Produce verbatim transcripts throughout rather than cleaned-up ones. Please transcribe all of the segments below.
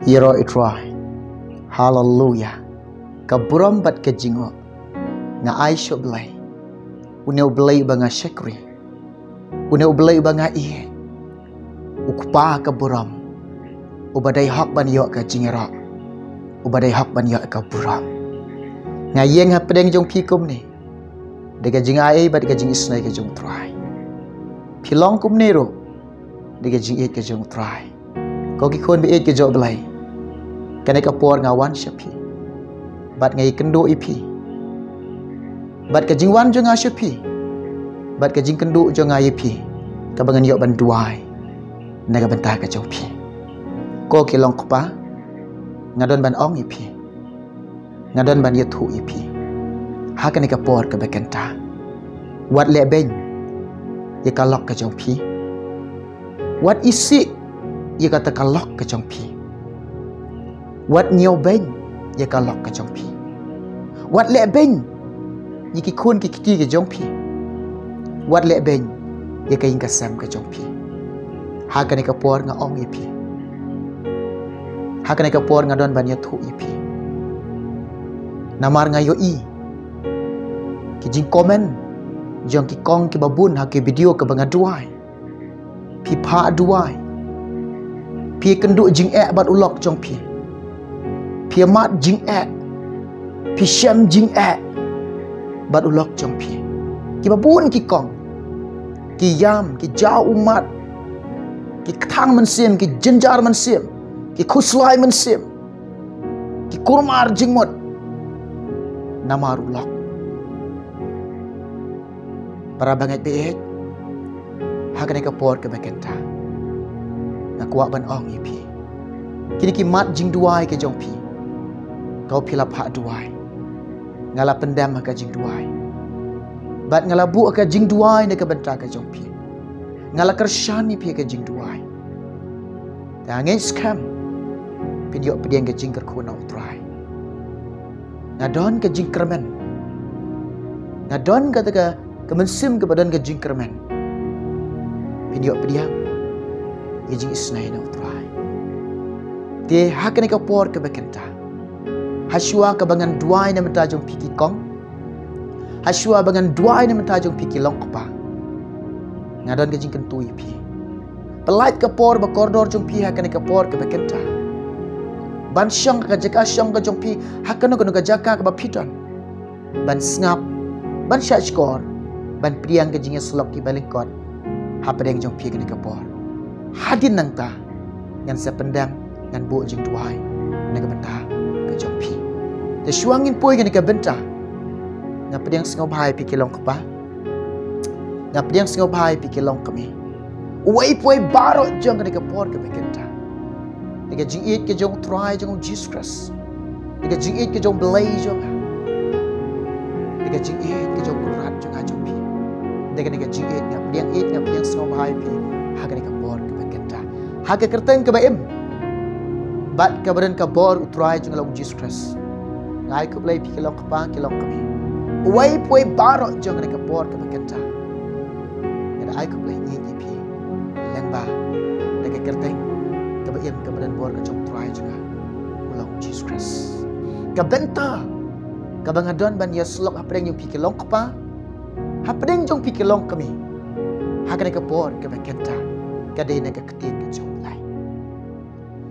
Ïaroh ïa U Trai. Haleluya. Ka burom bad ka jingngoh nga ai sha U Blei, une U Blei uba nga shakri, une U Blei uba nga ïeit, U Kpa ka burom, uba dei hok ban ïoh ka jingïaroh, uba dei hok ban ïoh ka burom. Nga ïeng hapdeng jong phi kumne da ka jingai bad ka jingisynei ka jong U Trai. Phi long kumne ruh da ka jingïeit ka jong U Trai. Ko ki khun ba ïeit ka jong U Blei, kane ka por nga wan sha phi bad nga ïakynduh ïa phi, bad ka jingwan jong nga sha phi bad ka jingkynduh jong nga ïa phi, kaba ngan ïoh ban duwai na ka bynta ka jong phi. Ko ki long kpa, nga don ban ong ïa phi, nga don ban ïathuh ïa phi ha kane ka por kaba kynta. Wat leh beiñ ïa ka lok ka jong phi. Wat isih ïa kata ka lok ka jong phi. Wat ñiew beiñ ïa ka lok ka jong phi. Wat leh beiñ ïa ki khun ki kti ka jong phi. Wat leh beiñ ïa ka ïing ka sem ka jong phi. Ha kane ka por nga ong ïa phi, ha kane ka por nga don ban ïathuh ïa phi. Namar nga ïohi ki jingcomment jong ki kong kiba bun ha ki video kaba nga duwai. Phi phah duwai, phi kynduh jingeh bad u lok jong phi. Phi mad jingeh, phi shem jingeh bad u lok jong phi. Kiba bun ki kong, ki ïam, ki jaw ummat, ki kthang mynsiem, ki jynjar mynsiem, ki khuslai mynsiem, ki kulmar jingmut namar u lok. Para bangeit ba ïeit, ha kane ka por kaba kynta nga kwah ban ong ïa phi, kine ki mat jingduwai ka jong phi, ko phi la phah duwai, nga la pyndem ha ka jingduwai, bad nga la buh ha ka jingduwai na ka bynta ka jong phi. Nga la kyrshan ïa phi ha ka jingduwai. Te nga ngeit skhem phin ïoh pdiang ka jingkyrkhu na U Trai. Nga don ka jingkyrmen, nga don kata ka, ka mynsiem kaba don ka jingkyrmen phin ïoh pdiang ka jingisynei na U Trai. Te ha kane ka por kaba kynta, ha shuwa kaba ngan duwai na bynta jong phi ki kong, ha shuwa ba ngan duwai na bynta jong phi ki long kpa, nga don ka jingkyntu ïa phi. Pyllait ka por ba kordor jong phi ha kane ka por kaba kynta, ban shong ha ka jaka shong ka jong phi, ha kano kano ka jaka kaba phi don, ban sngap, ban shah shkor, ban pdiang ka jingïasyllok kiba lyngkot hapdeng jong phi kane ka por. Hadien nangta ngan sa pyndem, ngan buh jingduwai na ka bynta ka jong phi. Te shuwa ngin poi kane ka bynta, nga pdiang sngewbha ïa phi ki long kpa, nga pdiang sngewbha ïa phi ki long kmie. Uwei pa uwei baroh jong kane ka por kaba kynta, da ka jingïeit ka jong U Trai jong U Jisu Khrist, da ka jingïeit ka jong U Blei jong nga, da ka jingïeit ka jong U Kynrad jong nga jong phi, da kane ka jingïeit nga pdiang ïeit, nga pdiang sngewbha ïa phi ha kane ka por kaba kynta, ha ka kyrteng kaba im bad kaba don ka bor U Trai jong nga U Jisu Khrist. Nga ai khublei ïa phi ki long kpa ki long kmie. Uwei pa uwei baroh jong kane ka por kaba kynta, nga da ai khublei ïeit ïa phi lyngba da ka kyrteng kaba im kaba don bor ka jong U Trai jong nga, U Jisu Khrist. Ka bynta kaba nga don ban ïasyllok hapdeng jong phi ki long kpa, hapdeng jong phi ki long kmie, ha kane ka por kaba kynta, ka dei na ka ktien ka jong U Blei.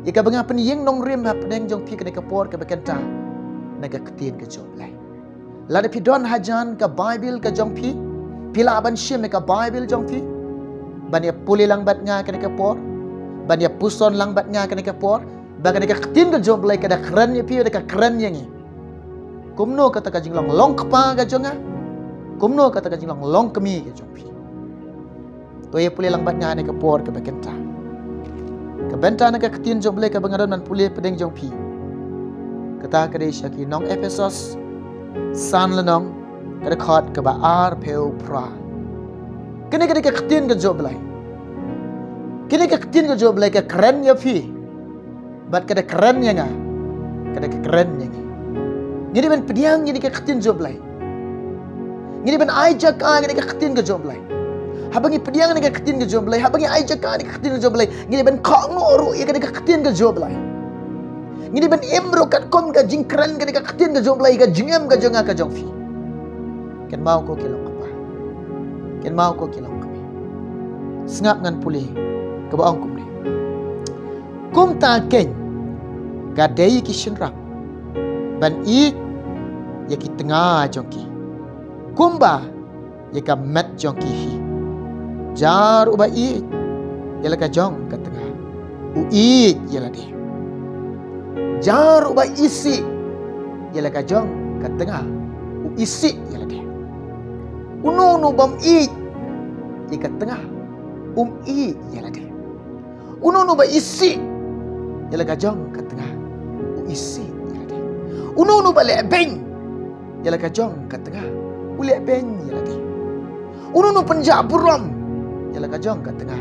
Ïa kaba nga pynïeng nongrim hapdeng jong phi kane ka por kaba kynta, na ka ktien ka jong U Blei. Lada phi don hajan ka Baibl ka jong phi, phi lah ban shim ïa ka Baibl jong phi ban ïa pule lang bad nga kane ka por, ban ïa puson lang bad nga kane ka por, ba kane ka ktien ka jong U Blei ka da kren ïa phi, da ka kren ïa ngi. Kumno kata ka jinglong long kpa ka jong nga, kumno kata ka jinglong long kmie ka jong phi. To ïa pule lang bad nga ha kane ka por kaba kynta. Ka bynta na ka ktien jong U Blei kaba nga don ban pule hapdeng jong phi, kata ka dei sha ki nong Ephesos, san lynnong, ka dkhot kaba arphew phra. Kane ka dei ka ktien ka jong U Blei. Kane ka ktien ka jong U Blei ka kren ïa phi bad ka da kren ïa nga, ka da ka kren ïa ngi. Ngi dei ban pdiang ïa kane ka ktien jong U Blei. Ngi dei ban ai jaka ïa kane ka ktien ka jong U Blei. Haba ngi pdiang ïa kane ka ktien ka jong U Blei, haba ngi ai jaka ïa kane ka ktien ka jong U Blei, ngi dei ban kohnguh ruh ïa kane ka ktien ka jong U Blei. Ngi dei ban im ruh katkum ka jingkren, ka dei ka ktien ka jong U Blei, ka jingim ka jong nga ka jong phi. Kynmaw ko ki long kpa. Kynmaw ko ki long kmie. Sngap ngan pule kaba ong kumne. Kumta keiñ ka dei ki shynrang ban ïeit ïa ki tnga jong ki kumba ïa ka met jong ki hi. Jar uba ïeit ïa la ka jong ka tnga, u ïeit ïa lade. Jar uba isih ïa la ka jong ka tnga, u isih ïa lade. Uno uno bym ïeit ïa ka tnga, um ïeit ïa lade. Uno uno ba isih ïa la ka jong ka tnga, u isih ïa lade. Uno uno ba lehbeiñ ïa la ka jong ka tnga, u lehbeiñ ïa lade. Uno uno pynjah burom ïa la ka jong ka tnga,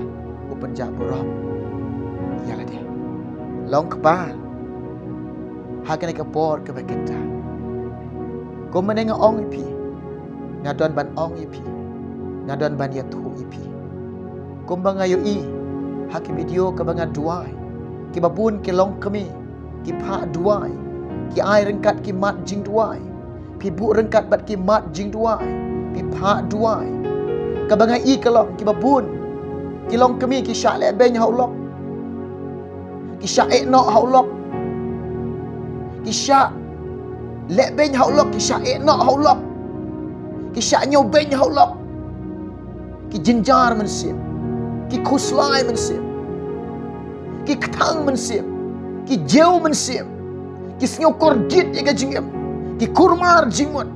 u pynjah burom ïa lade. Long kpa ha kane ka por kaba kynta. Kumba nga ong ïa phi, nga don ban ong ïa phi, nga don ban ïathuh ïa phi. Kumba nga ïohi ha ki video kaba nga duwai, kiba bun ki longkmie ki phah duwai, ki ai ryngkat ki mat jingduwai. Phi buh ryngkat bad ki mat jingduwai, phi phah duwai. Kaba nga i ka long, kiba bun ki longkmie ki shah lehbeiñ ha u lok, ki shah eh noh ha u lok, ki shah lehbeiñ ha u lok, ki shah eh noh ha u lok, ki shah ñiewbeiñ ha u lok. Ki jynjar mynsiem, ki khuslai mynsiem, ki kthang mynsiem, ki jew mynsiem, ki sngew kordit ïa ka jingim, ki kurmar jingmut,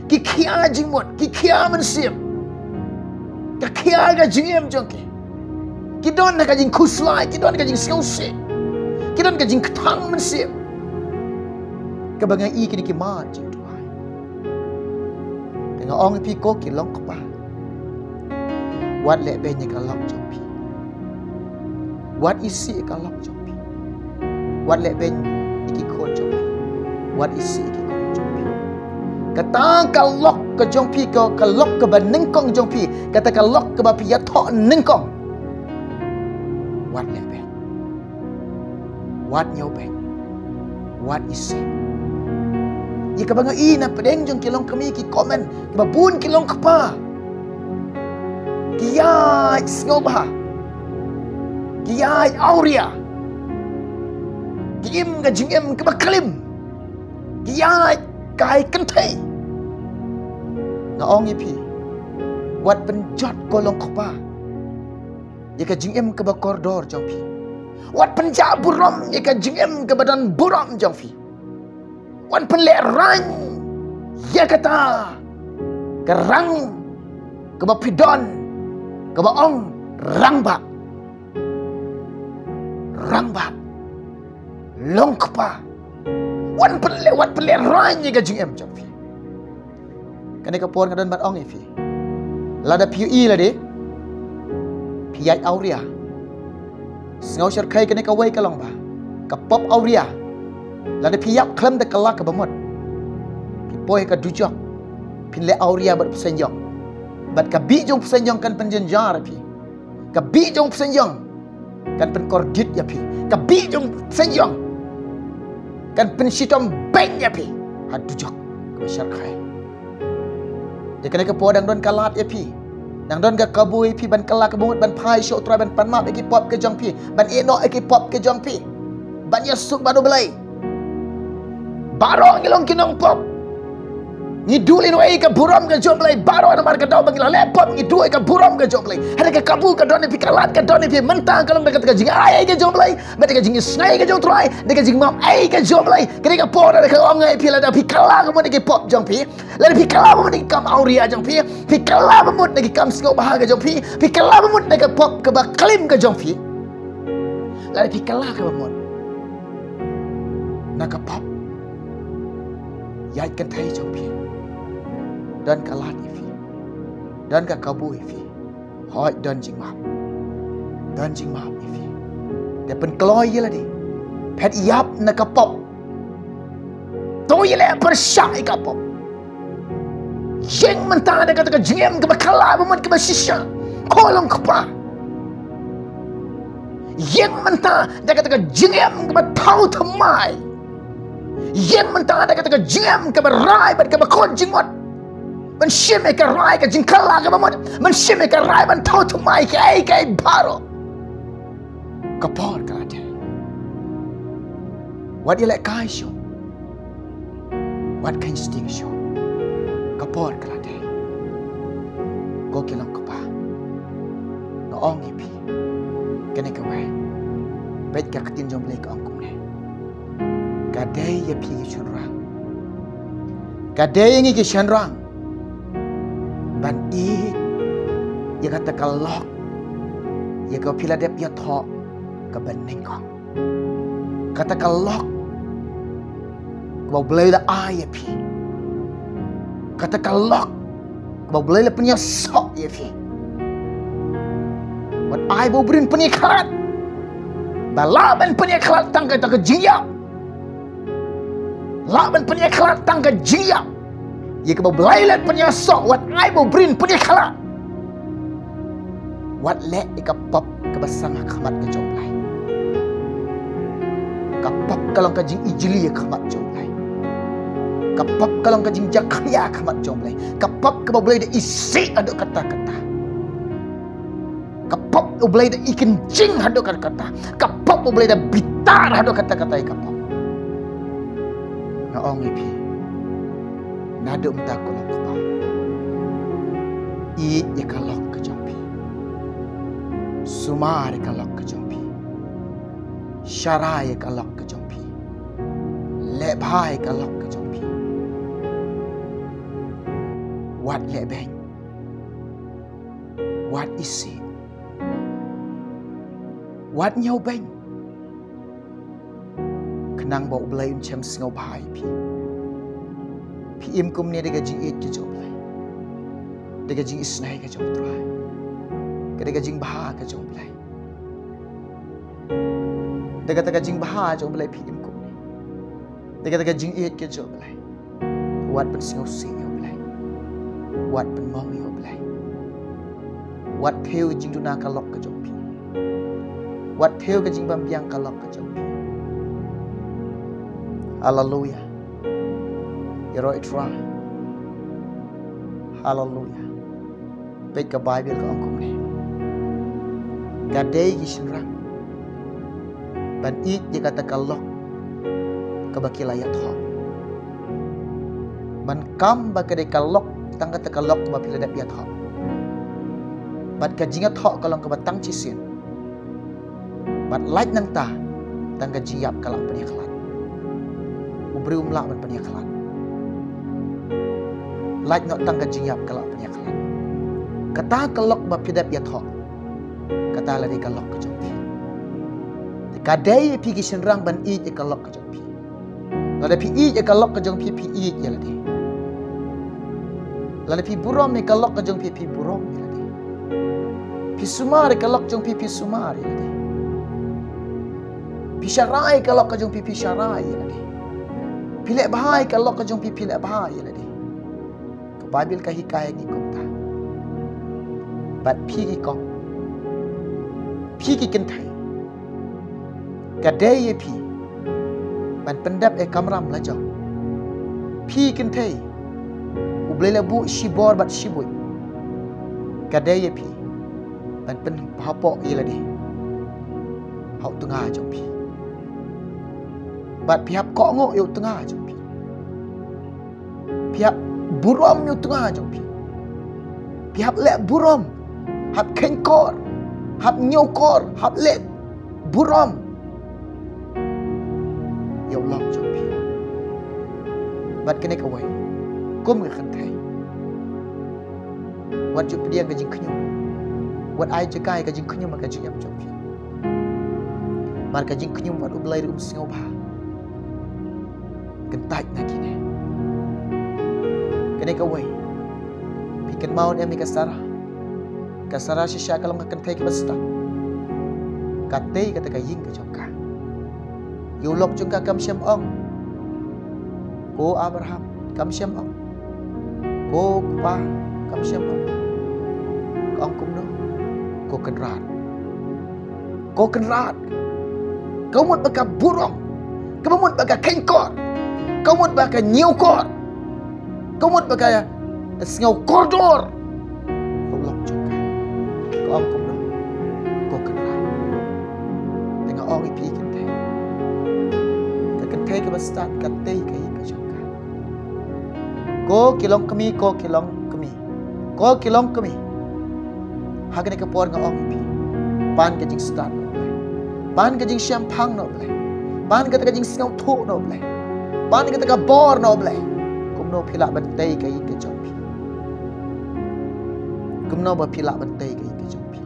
ki khia jingmut, ki khia mynsiem. Ka khia ka jingim jong ki. Ki don ka jingkhuslai, ki don ka jingsngewsih, ki don ka jingkthang mynsiem. Kaba nga i kine ki mat jingduwai. Te nga ong ïa phi ko ki long kpa, wat lehbeiñ ïa ka lok jong phi. Wat isih ïa ka lok jong phi. Wat lehbeiñ ïa ki khun jong phi. Wat isih ïa ki khun jong phi. Kata ka lok ka jong phi, ka, ka lok kaba nyngkong jong phi, kata ka lok kaba phi ïathoh nyngkong, wat lehbeiñ. Wat ñiewbeiñ. Wat isih. Ïa kaba nga i na pdeng jong ki longkmie ki comment, kiba bun ki long kpa, ki ïaid sngewbha, ki ïaid awria, ki im ka jingim kaba klim, ki ïaid kai kynthei. Nga ong ïa phi, wat pynjot ko long kpa ïa ka jingim kaba kordor jong phi. Wat pynjah burom ïa ka jingim kaba don burom jong phi. Wat pynlehraiñ ïa kata ka rang kaba phi don, kaba ong rangbah. Rangbah, long kpa. Wat pynleh, wat pynlehraiñ ïa ka jingim jong phi. Kane ka por nga don ban ong ïa phi, lada phi ïohi lade phi ïaid awria, sngew shyrkhei. Kane kawei ka long ba ka pop awria. Lada phi ïap khlem da kylla kaba mut, phi poi ha ka dujok, phin leh awria bad u bseiñ ïong. Bad ka bih jong u bseiñ ïong kan pynjynjar ïa phi. Ka bih jong u bseiñ ïong kan pynkordit ïa phi. Ka bih jong u bseiñ ïong kan pynshitom beiñ ïa phi ha dujok kaba shyrkhei. Ïa kane ka por dang don ka lad ïa phi, dang don ka kabu ïa phi ban kylla kaba mut, ban phai sha U Trai, ban pan map ïa ki pop ka jong phi, ban ïehnoh ïa ki pop ka jong phi, ban ïasuk bad U Blei. Baroh ngi long ki nongpop. Ngi duh lehnoh ïa ka burom ka jong U Blei baroh, namar ka daw ba ngi la leh pop ngi duh ïa ka burom ka jong U Blei. Hynrei ka kabu ka don ïa phi, ka lad ka don ïa phi, mynta ka long da kata ka jingai ka jong U Blei, bad da ka jingisnei ka jong U Trai, da ka jingmap ei ka jong U Blei. Kane ka por da ka ong ïa phi, lada phi kylla kaba mut ïa ki pop jong phi, lada phi kylla kaba mut ïa ki kam awria jong phi, phi kylla kaba mut na ki kam sngewbha ka jong phi, phi kylla kaba mut na ka pop kaba klim ka jong phi, lada phi kylla kaba mut na ka pop, ïaid kynthei jong phi, don ka lad ïa phi, don ka kabu ïa phi. Hooid, don jingmap, don jingmap ïa phi. Te pynkloi ïa lade, phet ïap na ka pop. To ïaleh pyrshah ïa ka pop. Ïeng mynta da kata ka jingim kaba kylla ba mut kaba shisha, ko long kpa. Ïeng mynta da kata ka jingim kaba thaw thymmai. Ïeng mynta da kata ka jingim kaba rai bad kaba kut jingmut ban shim ïa ka rai ka jingkylla kaba mut, ban shim ïa ka rai ban thaw thymmai kaei kaei baroh. Ka por ka la dei. Wat ïalehkai shuh. Wat kheiñ sting shuh. Ka por ka la dei. Ko ki long kpa, nga ong ïa phi, kane kawei, peit ka ktien jong U Blei ka ong kumne: Ka dei ïa phi ki shynrang, ka dei ïa ngi ki shynrang ban ïeit ïa kata ka lok ïa kaba phi la dep ïathoh kaba nyngkong. Kata ka lok kaba U Blei u la ai ïa phi. Kata ka lok kaba U Blei u la pynïasoh ïa phi. Wat ai ba u briew un pynïakhlad. Ba lah ban pynïakhlad tang kata ka jingïap. Lah ban pynïakhlad tang ka jingïap. Ïa kaba U Blei u la pynïasoh, wat ai ba u briew un pynïakhlad. Wat leh ïa ka pop kaba sang ha khmat ka jong U Blei. Ka pop ka long ka jingijli ha khmat jong U Blei. Ka pop ka long ka jingjakhlia ha khmat jong U Blei. Ka pop kaba U Blei u da isih haduh katta katta. Ka pop U Blei u da ikynjing haduh katta katta. Ka pop U Blei u da bitar haduh katta katta ïa ka pop. Nga ong ïa phi, naduh mynta ko lok kpa, ïeit ïa ka lok ka jong phi. Sumar ïa ka lok ka jong phi. Sharai ïa ka lok ka jong phi. Leh bha ïa ka lok ka jong phi. Wat leh beiñ. Wat isih. Wat ñiewbeiñ. Khnang ba U Blei un shem sngewbha ïa phi. Phi im kumne da ka jingïeit ka jong U Blei, da ka jingisynei ka jong U Trai, ka da ka jingbha ka jong U Blei. Da kata ka jingbha jong U Blei phi im kumne. Da kata ka jingïeit ka jong U Blei. Wat pynsngewsih ïa U Blei. Wat pynmong ïa U Blei. Wat thew jingduna ka lok ka jong phi. Wat thew ka jingbymbiang ka lok ka jong phi. Haleluya. Ïaroh ïa U Trai. Haleluya. Peit ka Baibl ka ong kumne: Ka dei ki shynrang ban ïeit ïa kata ka lok kaba ki la ïathoh. Ban kam ba ka dei ka lok, tang kata ka lok kaba phi la dep ïathoh. Bad ka jingïathoh ka long kaba tang shisien. Bad lait nangta, tang ka jingïap ka lah pynïakhlad. U briew um lah ban pynïakhlad. Lait noh tang ka jingïap ka lah pynïakhlad. Kata ka lok ba phi dep ïathoh, kata la dei ka lok ka jong phi. Ka dei ïa phi ki shynrang ban ïeit ïa ka lok ka jong phi. Lada phi ïeit ïa ka lok ka jong phi, phi ïeit ïa lade. Lada phi burom ïa ka lok ka jong phi, phi burom ïa lade. Phi sumar ïa ka lok jong phi, phi sumar ïa lade. Phi sharai ïa ka lok ka jong phi, phi sharai ïa lade. Phi leh bha ïa ka lok ka jong phi, phi leh bha ïa lade. Ka Baibl ka hikai ha ngi kumta. Bad phi ki kong, phi ki kynthei, ka dei ïa phi ban pyndep ïa ka kamram lajong. Phi kynthei, U Blei la buh shibor bad shibuit. Ka dei ïa phi ban pynhapoh ïa lade ha u tnga jong phi. Bad phi hap kohnguh ïa u tnga jong phi. Phi hap burom ïa u tnga jong phi. Phi hap leh burom. Hap kheiñ kor. Hap ñiew kor. Hap leh burom ïa u lok jong phi. Bad kane kawei, kum ka kynthei, wat ju pdiang ka jingkhñium. Wat ai jaka ïa ka jingkhñium ha ka jingim jong phi. Namar ka jingkhñium wat U Blei ruh um sngewbha. Kyntait na kine. Kane kawei, phi kynmaw ne em ïa ka Sara? Ka Sara shisha ka long ka kynthei kaba stad. Ka tei kata ka ïing ka jong ka. Ïa u lok jong ka kam shym ong, "Ko Abraham," kam shym ong. "Ko kpa," kam shym ong. Ka ong kumno? "Ko Kynrad." Ko Kynrad. Kaba mut ba ka burom. Kaba mut ba ka kheiñ kor. Ka mut ba ka ñiewkor. Ka mut ba ka sngew kordor. Ka u lok jong ka. Ka ong kumno? Ko Kynrad, te nga ong ïa phi kynthei, ka kynthei kaba stad ka tei ka ïing ka jong ka. Ko ki longkmie, ko ki longkmie, ko ki longkmie, ha kane ka por nga ong ïa phi, pan ka jingstad noh Blei, pan ka jingshemphang noh Blei, pan kata ka jingsngewthuh noh Blei, pan kata ka bor noh Blei. Kumno phi lah ban tei ka ïing ka jong phi? Kumno ba phi lah ban tei ka ïing ka jong phi?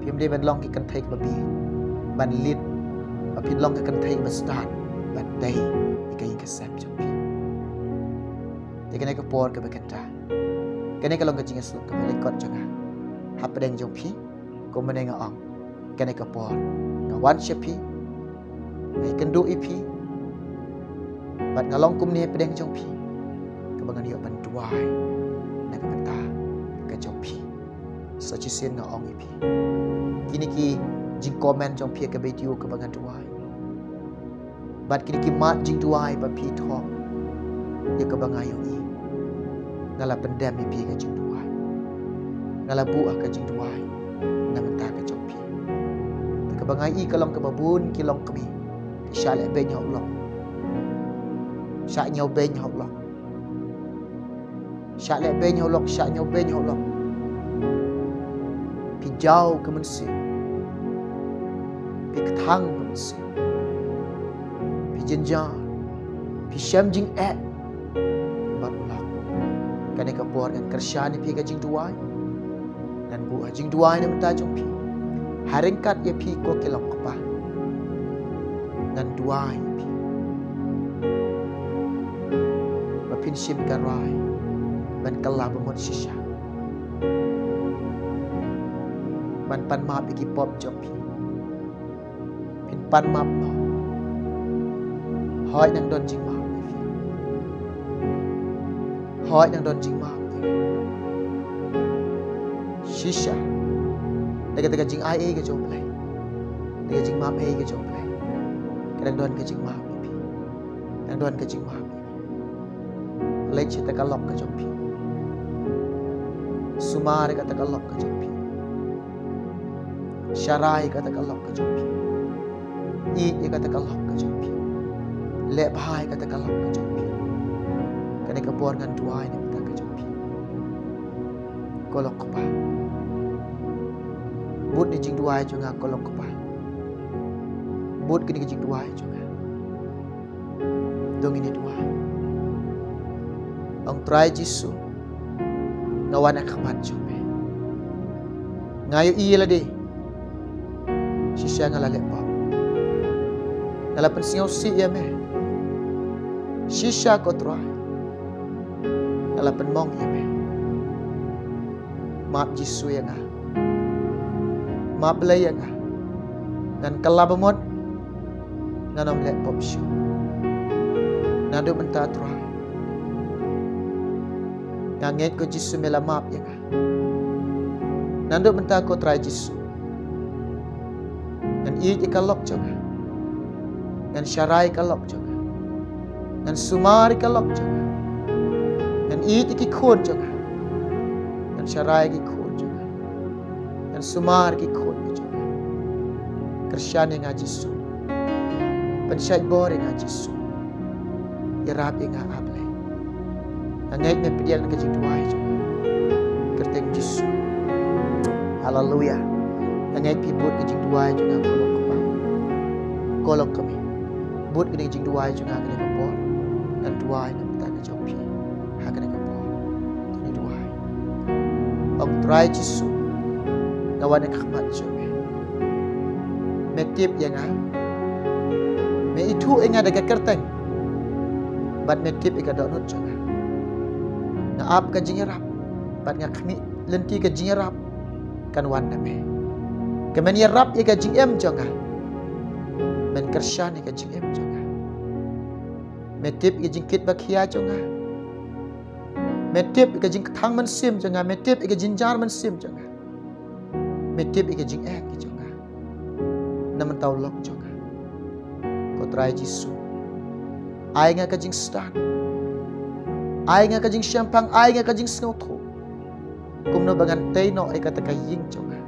Phim dei ban long ki kynthei kaba bieit ban leit, ba phin long ki kynthei kaba stad ban tei ïa ka ïing ka sem jong phi. Te kane ka por kaba kynta, kane ka long ka jingïasyllok kaba lyngkot jong nga hapdeng jong phi. Kumne nga ong, kane ka por nga wan sha phi, nga ïakynduh ïa phi, bad nga long kumne hapdeng jong phi, kaba ngan ïoh ban duwai na ka bynta ka jong phi. Sa shisien nga ong ïa phi, kine ki jingcomment jong phi ha ka video kaba nga duwai, bad kine ki mat jingduwai ba phi thoh ïa kaba nga ïohi, nga la pyndem ïa phi ha ka jingduwai. Nga la buh ha ka jingduwai na ka bynta ka jong phi. Te kaba nga ïohi ka long kaba bun ki longkmie ki shah leh beiñ ha u lok, shah ñiew beiñ ha u lok, shah leh beiñ ha u lok, shah ñiew beiñ ha u lok. Phi jaw ka mynsiem, phi kthang ka mynsiem, phi jynjar, phi shem jingeh bad u lok. Kane ka por ngan kyrshan ïa phi ha ka jingduwai. Ngan buh ha jingduwai na ka bynta jong phi. Ha ryngkat ïa phi ko ki lok kpa, ngan duwai ïa phi ba phin shim ka rai ban kylla bamut shisha, ban pan map ïa ki pop jong phi. Phin pan map noh. Hooid, nang don jingmap ïa phi. Hooid, nang don jingmap ïa phi. Shisha, da kata ka jingai ei ka jong U Blei, da ka jingmap ei ka jong U Blei, ka dang don ka jingmap ïa phi. Dang don ka jingmap ïa phi. Leit sha kata ka lok ka jong phi. Sumar ïa kata ka lok ka jong phi. Sharai ïa kata ka lok ka jong phi. Ïeit ïa kata ka lok ka jong phi. Leh bha ïa kata ka lok ka jong phi. Kane ka por ngan duwai na ka bynta ka jong phi, ko lok kpa. Bud kine ki jingduwai jong nga, ko lok kpa. Bud kine ki jingduwai jong nga. To ngin ïa duwai. Ong Trai Jisu, nga wan ha khmat jong me. Nga ïohi ïa lade, shisha nga la leh pop. Nga la pynsngewsih ïa me. Shisha ko Trai, nga la pynmong ïa me. Map Jisu ïa nga. Map Blei ïa nga. Ngan kylla bamut. Ngan ym leh pop shuh. Naduh mynta Trai, nga ngeit ko Jisu me la map ïa nga. Naduh mynta ko Trai Jisu, ngan ïeit ïa ka lok jong nga. Ngan sharai ïa ka lok jong nga. Ngan sumar ïa ka lok jong nga. Ngan ïeit ïa ki khun jong nga. Ngan sharai ïa ki khun jong nga. Ngan sumar ïa ki khun jong nga. Kyrshan ïa nga Jisu. Pynshait bor ïa nga Jisu. Ïarap ïa nga, A Blei. Nga ngeit me pdiang ka jingduwai jong nga. Kyrteng Jisu. Haleluya. Nga ngeit phi bud ka jingduwai jong nga, ko lok kpa, ko lok kmie. Bud ka jingduwai jong nga kane ka por. Ngan duwai na ka bynta ka jong phi ha kane ka por. To ngin duwai. Ong Trai Jisu, nga wan ha khmat jong me. Me tip ïa nga. Me ithuh ïa nga da ka kyrteng. Bad me tip ïa ka dohnud jong nga. Nga ap ka jingïarap bad nga khmih lynti ka jingïarap kan wan na me. Kmen ïarap ïa ka jingim jong nga. Men kyrshan ïa ka jingim jong nga. Me tip ïa ka jingkit ba khia jong nga. Me tip ïa ka jingkthang mynsiem jong nga. Me tip ïa ka jynjar mynsiem jong nga. Me tip ïa ka jingeh ka jong nga. Na mynta u lok jong nga, ko Trai Jisu, Ai nga ka jingstad. Ai nga ka jingshemphang, ai nga ka jingsngewthuh. Kumno ba ngan tei noh ïa kata ka ïing jong nga.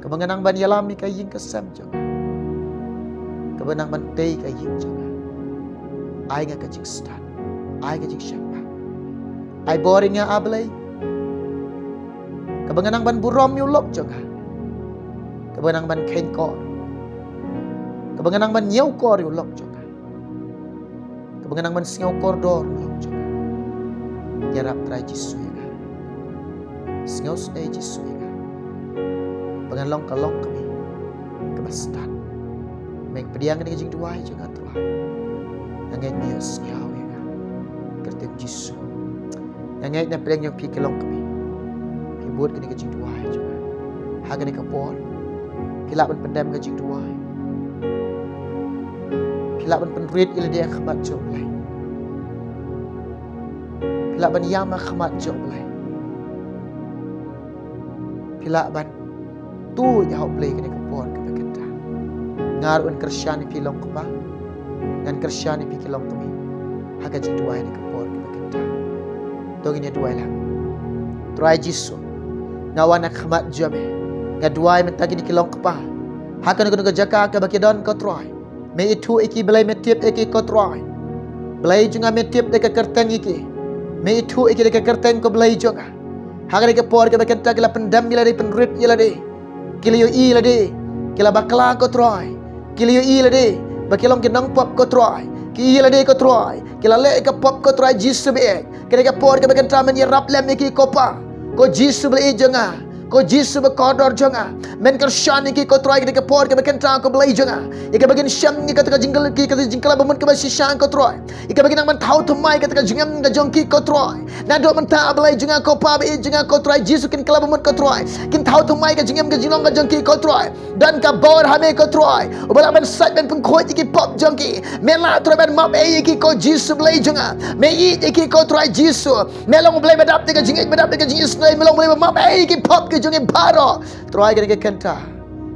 Kaba nga nang ban ïalam ïa ka ïing ka sem jong nga. Kaba nang ban tei ka ïing jong nga. Ai nga ka jingstad. Ai ka jingshemphang. Ai bor ïa nga, A Blei. Kaba nga nang ban burom ïa u lok jong nga. Kaba nga nang ban kheiñ kor. Kaba nga nang ban ñiew kor ïa u lok jong nga. Kaba nga nang ban sngew kordor u lok jong nga. Ïarap Trai Jisu ïa nga. Sngew sngew Jisu ïa nga. Ba ngan long ka longkmie kaba stad. Me pdiang kane ka jingduwai jong nga Trai. Nga ngeit me ïohsngew ïa nga. Kyrteng Jisu. Nga ngeit na pdeng jong phi ki longkmie. Phi bud kane ka jingduwai jong nga. Ha kane ka por. Phi lah ban pyndem ka jingduwai. Phi lah ban pynrit ïa lade ha khmat jong U Blei. Phi lah ban ïam ha khmat jong U Blei. Phi lah ban tuid ha U Blei kane ka por kaba kynta. Nga ruh ngan kyrshan ïa phi longkpa. Ngan kyrshan ïa phi ki longkmie. Ha ka jingduwai kane ka por kaba kynta. To ngin ïa duwai lang. Trai Jisu. Nga wan ha khmat jong me. Nga duwai mynta kine ki longkpa. Ha kano kano ka jaka kaba ki don ko Trai. Me ithuh ïa ki Blei, me tip ïa ki ko Trai. Blei jong nga me tip da ka kyrteng ïa ki. Me ithuh ïa ki da ka kyrteng ko Blei jong nga. Ha kane ka por kaba kynta ki la pyndem ïa lade, pynrit ïa lade. Ki la ïohi ïa lade. Ki la bakla ko Trai. Ki la ïohi ïa lade. Ba ki long ki nongpop ko Trai. Ki ïohi ïa lade ko Trai. Ki la leh ïa ka pop ko Trai Jisu baieit. Kane ka por kaba kynta men ïarap lem ïa ki ko Pa. Ko Jisu Blei jong nga. Ko Jisu ba kordor jong nga. Men kyrshan ïa ki ko Trai kane ka por kaba kynta ko Blei jong nga. Ïa kaba kin shem ïa kata ka jingkylla, ïa kata ka jingkylla ba mut kaba shisha ko Trai. Ïa kaba kin nang ban thaw thymmai kata ka jingim ka jong ki ko Trai. Naduh mynta Blei jong nga ko Pa baieit jong nga ko Trai Jisu kin kylla ba mut ko Trai. Kin thaw thymmai ka jingim ka jinglong ka jong ki ko Trai. Don ka bor ha me ko Trai. Uba lah ban sait ban pynkhuid ïa ki pop jong ki. Me lah Trai ban map ei ïa ki ko Jisu Blei jong nga. Me ïeit ïa ki ko Trai Jisu. Me long U Blei ba dap da ka jingïeit, ba dap da ka jingisynei, me long U Blei ba map ei ïa ki pop ki jong ki baroh. Trai kane ka kynta.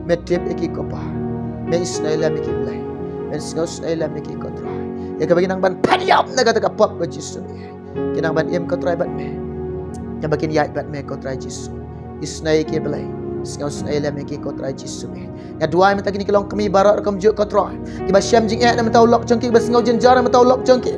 Me tip ïa ki ko Pa. Me isynei lem ïa ki Blei. Me sngew sngew lem ïa ki ko Trai. Ïa kaba kin nang ban pynïap na kata ka pop ko Jisu. Kin nang ban im ko Trai bad me. Ïa ba kin ïaid bad me ko Trai Jisu. Isynei ïa ki Blei. Sngew sngew lem ïa ki ko Trai Jisu. Nga duwai mynta kine ki longkmie baroh rukom juh ko Trai. Kiba shem jingeh na mynta u lok jong ki, kiba sngew jynjar na mynta u lok jong ki.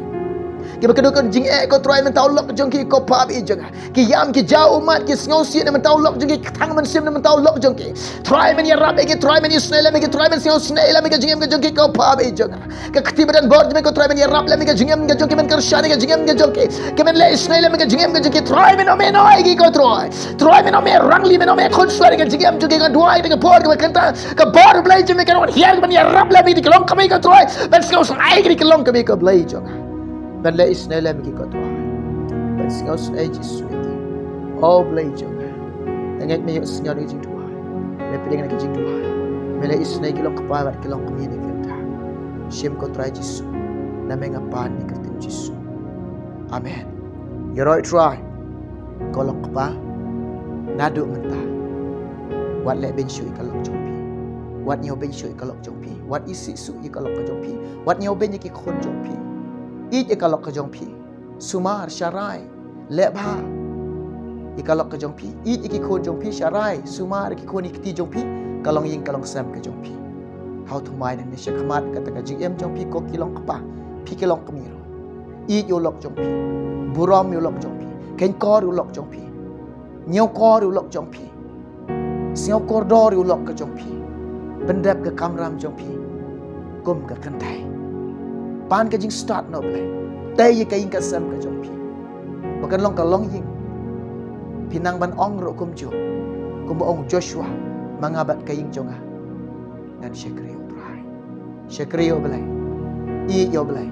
Kiba kynduh ka jingeh ko Trai mynta u lok jong ki ko Pa baieit jong nga. Ki ïam ki jaw ummat ki sngewsih na mynta u lok jong ki, ki thang mynsiem na mynta u lok jong ki. Trai men ïarap ïa ki, Trai men isynei lem ïa ki, Trai men sngewsih lem ïa ka jingim ka jong ki ko Pa baieit jong nga. Ka kti ba don bor jong me ko Trai men ïarap lem ïa ka jingim ka jong ki, men kyrshan ïa ka jingim ka jong ki. Ki men leh isynei lem ïa ka jingim ka jong ki, Trai men ong me noh ïa ki ko Trai. Trai men ong me rangli, men ong me khunswet ïa ka jingim jong ki, nga duwai ïa ka por kaba kynta. Ka bor Blei jong me kan wan hiar ban ïarap lem ïa ki longkmie ko Trai. Ban sngewsih ïa ki longkmie ko Blei jong nga. Ban leh isynei lem ïa ki ko Trai. Ban sngewsih Jisu ïa ki. O Blei jong nga. Nga ngeit me ïohsngew ïa ka jingduwai. Me pdiang ïa ka jingduwai. Me leh isynei ki longkpa bad ki longkmie ne kynta. Shim ko Trai Jisu. Na me nga pan ïa ka kyrteng Jisu. Amen. Ïaroh Trai. Ko longkpa. Naduh mynta. Wat leh beiñ shuh ïa ka lok jong phi. Wat ñiew beiñ shuh ïa ka lok jong phi. Wat isih shuh ïa ka lok ka jong phi. Wat ñiew beiñ ïa ki khun jong phi. Ïeit ïa ka lok ka jong phi. Sumar sharai. Leh bha. Ïa ka lok ka jong phi. Ïeit ïa ki khun jong phi sharai. Sumar ïa ki khun ïa ki kti jong phi. Ka longïing ka longsem ka jong phi. Thaw thymmai nangne shakhmat kata ka jingim jong phi ko ki longkpa. Phi ki longkmie ruh. Ïeit ïa u lok jong phi. Burom ïa u lok jong phi. Kheiñ kor ïa u lok jong phi. Ñiew kor ïa u lok jong phi. Sngew kordor ïa u lok ka jong phi. Pyndep ka kamram jong phi. Kum ka kynthei. Pan ka jingstad na U Blei. Tei ïa ka ïing ka sem ka jong phi. Ba kan long ka longïing. Phi nang ban ong ruh kumjuh. Kumba ong Joshua. Ma nga bad ka ïing jong nga. Ngan shakri ïa U Trai. Shakri ïa U Blei. Ïeit ïa U Blei.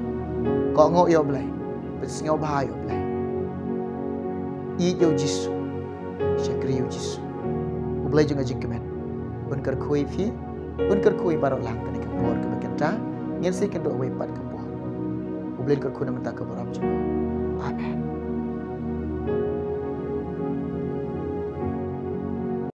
Kohnguh ïa U Blei. Pynsngewbha ïa U Blei. Ïeit ïa U Jisu. Shakri ïa U Jisu. U Blei jong ka jingkmen. Un kyrkhu ïa phi. Un kyrkhu ïa baroh lang kane ka por kaba kynta. Ngin sa ïakynduh wei pat ka por. U Blei un kyrkhu na ka bynta ka burom jong u. Amen.